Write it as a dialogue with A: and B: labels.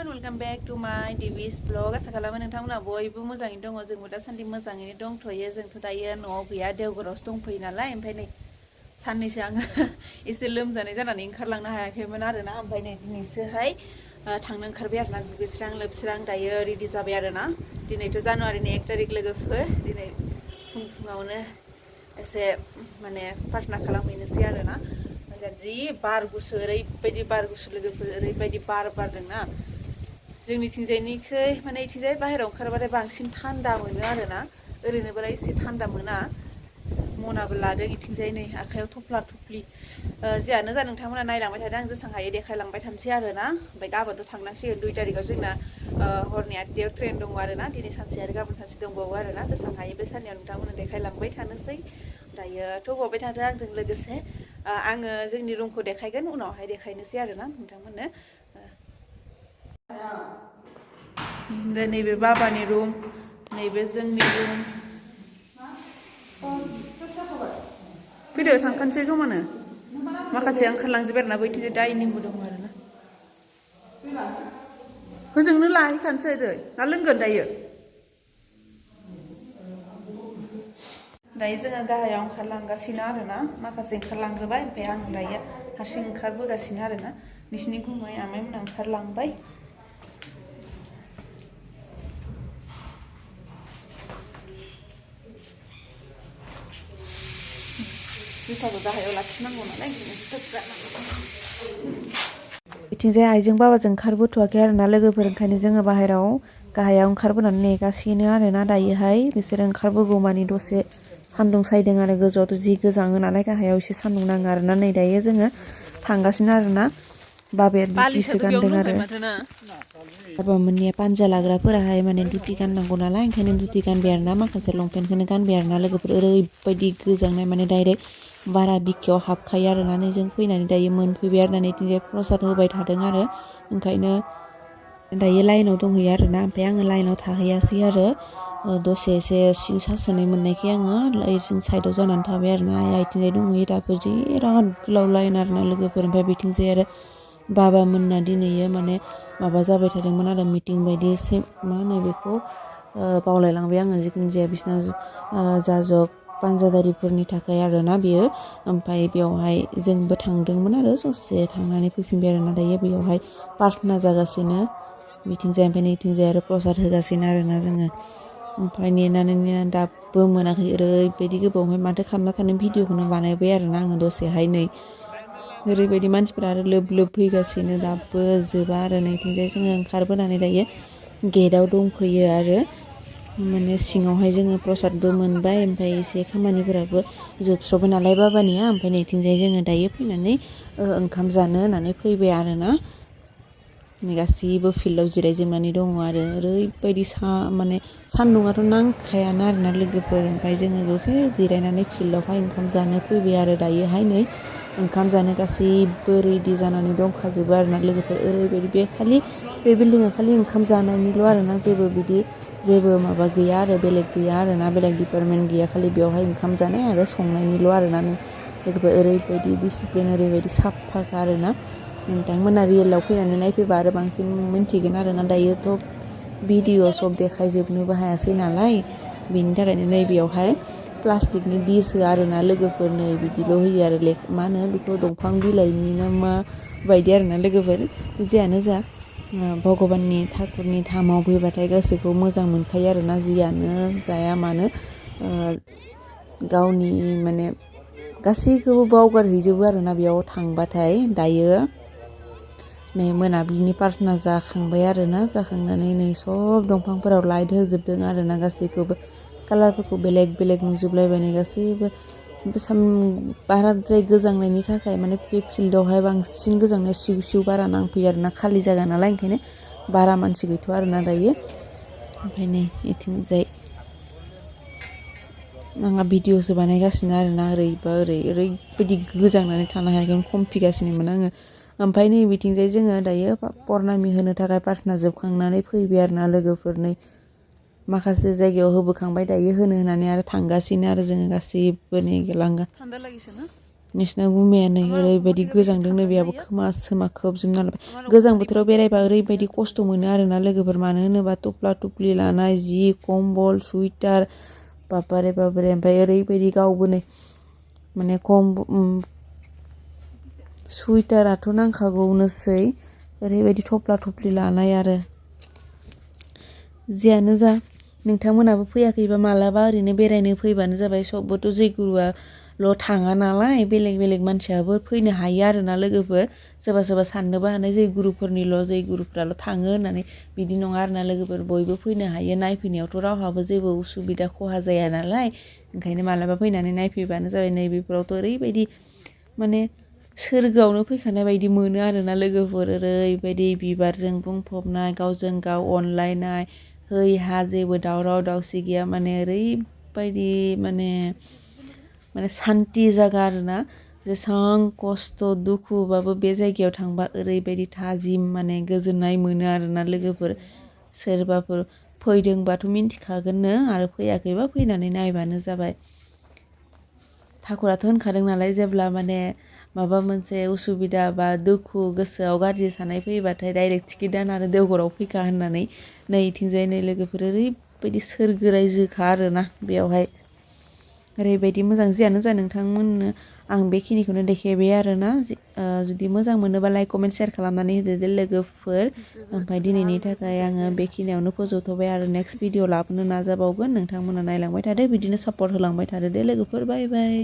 A: everyone, welcome back to my DV's vlog. आसा खालामो नोंथांमोना बयबो मोजाङैनो दङ। जोंबो दासान्दि मोजाङैनो दंथ'यो। जोंथ' दायो न'आव गैया, देवघरावसो दंफैयो नालाय। ओमफ्राय नै साननैसो आङो एसे लोमजानाय जानानै ओंखारलांनो हायाखैमोन आरोना। ओमफ्राय नै दिनैसोहाय थांनो ओंखारबाय आरोना, दुगैस्रां लोबस्रां दायो रेडि जाबाय आरोना। दिनैथ' जानुवारिनि 1 तारिख लोगोफोर। दिनै फुङावनो एसे माने प्रार्थना खालामहैनोसै आरोना। जि बार गुसु, ओरैबायदि बार गुसु लोगोफोर, ओरैबायदि बार बारदोंना। जोंनिथिंजायनिख्रुइ माने इथिंजाय बाहेरायाव ओंखारबाथाय बांसिन थान्दा मोनो आरोना। ओरैनोबालाय एसे थान्दा मोना। मनाबो लादों इथिंजाय नै आखायाव थफ्ला थफ्लि। जियानो जा नोंथांमोना नायलांबाय थादों, आं जेसां हायो देखायलांबाय थानोसै आरोना। ओमफ्राय गाबोनथ' थांनांसिगोन 2 तारिखआव जोंना हरनि 8टायाव ट्रेन दङ आरोना। दिनै सानसे आरो गाबोन सानसे दंबावो आरोना। जेसां हायो बे साननैयाव नोंथांमोना देखायलांबाय थानोसै। दायोथ' बावबाय थादो आंजों लोगोसे। आङो जोंनि रुमखौ देखायगोन, उनावहाय देखायनोसै आरोना नोंथांमोननो। नैबे बाबानि रुम, नैबे जोंनि रुम। फैदो थांखानोसै जमानो। माखासे ओंखारलांजोब्बाय आरोना, बैथिंजाय डाइनिंबो दङ आरोना। होजोंनो लाहैखानोसै दै ना लोंगोन दायो? दायो जोङो गाहायाव ओंखारलांगासिनो आरोना। माखासे ओंखारलांग्रोबाय, ओमफ्राय आं दायो हारसिं ओंखारबोगासिनो आरोना। नोंसिनि गुमै आमाइमोना ओंखारलांबाय। जुथाखौ गाहायाव लाखिनांगौ नालाय, बिथिंजाय आइजों बाबाजों ओंखारबोथ'वाखै आरोना लोगोफोर। ओंखायनो जोङो बाहेरायाव गाहायाव ओंखारबोनानै नेगासिनो आरोना। दायोहाय बिसोरो ओंखारबोगौ मानि दसे सान्दुं सायदों आरो। गोजौआवथ' जि गोजाङो नालाय, गाहायाव एसे सान्दुं नाङो आरोना। नै दायो जोङो थांगासिनो आरोना। बाबाया दुटिसो गानदों आरो। बाबामोननिया पान्जा लाग्राफोराहाय माने दुटि गाननांगौ नालाय, ओंखायनो दुटि गानबाय आरोना। माखासे लंपेन्टखौनो गानबाय आरोना लोगोफोर। ओरैबायदि गोजांनाय माने डाइरेक्ट बारा बिखायाव हाबखायो आरोना। नै जों फैनानै दायो मोनफैबाय आरोना। नैथिंजाय प्रसाद होबाय थादों आरो। ओंखायनो दायो लाइनाव दंहैयो आरोना। ओमफ्राय आङो लाइनाव थाहैयासै आरो। दसे एसे सिं सासोनाय मोननायखाय आङो ओरैसिं साइडआव जानानै थाबाय आरोना। आइया इथिंजाय दंहैयो दाबो, बिराद गोलाव लाइन आरोना लोगोफोर। ओमफ्राय बिथिंजाय आरो बाबामोनना दिनैयो माने माबा जाबाय थादोंमोन आरो, मिटिं बायदि एसे मा होनो बेखौ बावलायलांबाय आङो। जिखुनु जाया बिसिना जाजग पान्जादारिफोरनि थाखाय आरोना बियो। ओमफ्राय बेवहाय जोंबो थांदोंमोन आरो, ससे थांनानै फैफिनबाय आरोना। दायो बेयावहाय प्रार्थना जागासिनो बिथिंजाय, ओमफ्राय नैथिंजाय आरो प्रसाद होगासिनो आरोना जोङो। ओमफ्राय नेनानै दाबो मोनाखै। ओरैबायदि गोबाव। ओमफ्राय माथो खालामना थानो, भिडिअखौनो बानायबाय आरोना आङो दसेहाय। नै ओरैबायदि मानसिफोरा आरो लोब लोब फैगासिनो, दाबो जोबा आरो। नैथिंजाय जोङो ओंखारबोनानै दायो गेटआव दंफैयो आरो। माने सिङावहाय जोङो प्रसादबो मोनबाय, ओमफ्राय एसे खामानिफोराबो जोबस्र'बाय नालाय बाबानिया। ओमफ्राय नैथिंजाय जोङो दायो फैनानै ओंखाम जानो होननानै फैबाय आरोना। गासिबो फिल्डआव जिरायजोबनानै दङ आरो। ओरैबायदि माने सान्दुङाथ' नांखायानो आरोना लोगोफोर। ओमफ्राय जोङो दसे जिरायनानै फिल्डआवहाय ओंखाम जानो फैबाय आरो। दायोहाय नै ओंखाम जानो गासैबो रेडि जानानै दंखाजोबो आरोना लोगोफोर। ओरैबायदि बे खालि बे बिल्डिङा खालि ओंखाम जानायनिल' आरोना, जेबो माबा गैया आरो, बेलेग गैया आरोना, बेलेग डिपार्टमेन्ट गैया। खालि बेवहाय ओंखाम जानाय आरो संनायनिल' आरोना। लोगोफोर ओरैबायदि डिसिप्लिन, ओरैबायदि साफाखा आरोना। नोंथांमोना रियेलाव फैनानै नायफैबा आरो बांसिन मिन्थिगोन आरोना। दायोथ' भिडिअ सब देखायजोबनोबो हायासै नालाय, बेनि थाखायनो नैबेयावहाय प्लास्टिकनि डिस होआ आरोना लोगोफोर। नै बिदिल' होयो आरो। मा होनो बेखौ, दंफां बिलाइनि ना मा बायदि आरोना लोगोफोर। जियानो जा भगबाननि ठाकुरनि धामाव फैबाथाय गोसोखौ मोजां मोनखायो आरोना। जियानो जाया मानो गावनि माने गासैखौबो बावगारहैजोबो आरोना बेयाव थांबाथाय। दायो नै मोनाबिलिनि प्रार्थना जाखांबाय आरोना। जाखांनानै नै सब दंफांफोराव लाइट होजोबदों आरोना। गासैखौबो कालारफोरखौ बेलेग बेलेग नुजोबलायबाय नै गासैबो। बाराद्राय गोजांनायनि थाखाय माने बे फिल्डआवहाय बांसिन गोजांनाय सिउ सिउ बारा नांफैयो आरोना। खालि जायगा नालाय, ओंखायनो बारा मानसि गैथ'आ आरोना दायो। ओमफ्राय नै इथिंजाय आंहा भिडिअसो बानायगासिनो आरोना। ओरैबायदि गोजांनानै थानो हायाखैमोन, खमफिगासिनोमोन आङो। ओमफ्राय नै बिथिंजाय जोङो दायो परनामि होनो थाखाय प्रार्थना जोबखांनानै फैबाय आरोना लोगोफोर। नै माखासे जायगायाव होबोखांबाय, दायो होनो होननानै आरो थांगासिनो आरो जोङो गासैबो। नै लांगा थान्दा लागिसो ना नोंसिना गुमाया नै ओरैबायदि गोजांदोंनो बेयाबो खोमा सोमा खोबजोबना लाबाय गोजां बोथोराव बेरायबा ओरैबायदि खस्थ' मोनो आरोना लोगोफोर मानो होनोबा थफ्ला थफ्लि लानाय जि कम्बल सुइटार बाबारे बाबारे ओमफ्राय ओरैबायदि गावबो नै माने सुइटाराथ' नांखागौनोसै ओरैबायदि थफ्ला थफ्लि लानाय आरो जियानो जा नोंथांमोनाबो फैयाखैबा मालाबा ओरैनो बेरायनो फैबानो जाबाय सबबोथ' जयगुरुआल' थाङा नालाय बेलेग बेलेग मानसियाबो फैनो हायो आरोना लोगोफोर सोरबा सोरबा साननोबो हानाय जयगुरुफ्राल' थाङो होननानै बिदि नङा आरोना लोगोफोर बयबो फैनो हायो नायफैनायावथ' रावहाबो जेबो उसुबिदा खहा जाया नालाय ओंखायनो मालाबा फैनानै नायफैबानो जाबाय नैबेफोरावथ' ओरैबायदि माने सोरगोआवनो फैखानाय बायदि मोनो आरोना लोगोफोर ओरैबायदि बिबारजों बुंफबनाय गावजों गाव अनलायनाय है हा जेबो दावराव दावसि गैया माने ओरैबायदि माने सान्ति जागा आरोना जेसां खस्थ' दुखुबाबो बे जायगायाव थांबा ओरैबायदि थाजिम माने गोजोननाय मोनो आरोना लोगोफोर सोरबाफोर फैदोंबाथ' मिन्थिखागोननो आरो फैयाखैबा फैनानै नायबानो जाबाय ठाकुराथ' होनखादों नालाय जेब्ला माने माबा मोनसे उसुबिदा बा दुखु गोसोआव गाज्रि साननाय फैबाथाय डाइरेक्ट टिकेट दान आरो देवघराव फैखा होननानै नै इथिंजाय नै लोगोफोर ओरैबायदि सोरगो रायजोखा आरोना बेयावहाय ओरैबायदि मोजां जियानो जा नोंथांमोननो आं बेखिनिखौनो देखायबाय आरोना जुदि मोजां मोनोबा लाइक कमेन्ट शेयार खालामनानै होदो दे लोगोफोर ओमफ्राय दिनैनि थाखाय आङो बेखिनियावनो फोजोबथ'बाय आरो नेक्स्ट भिडिअ लाबोनो नाजाबावगोन नोंथांमोना नायलांबाय थादो बिदिनो सापर्ट होलांबाय थादो दे लोगोफोर बाय बाय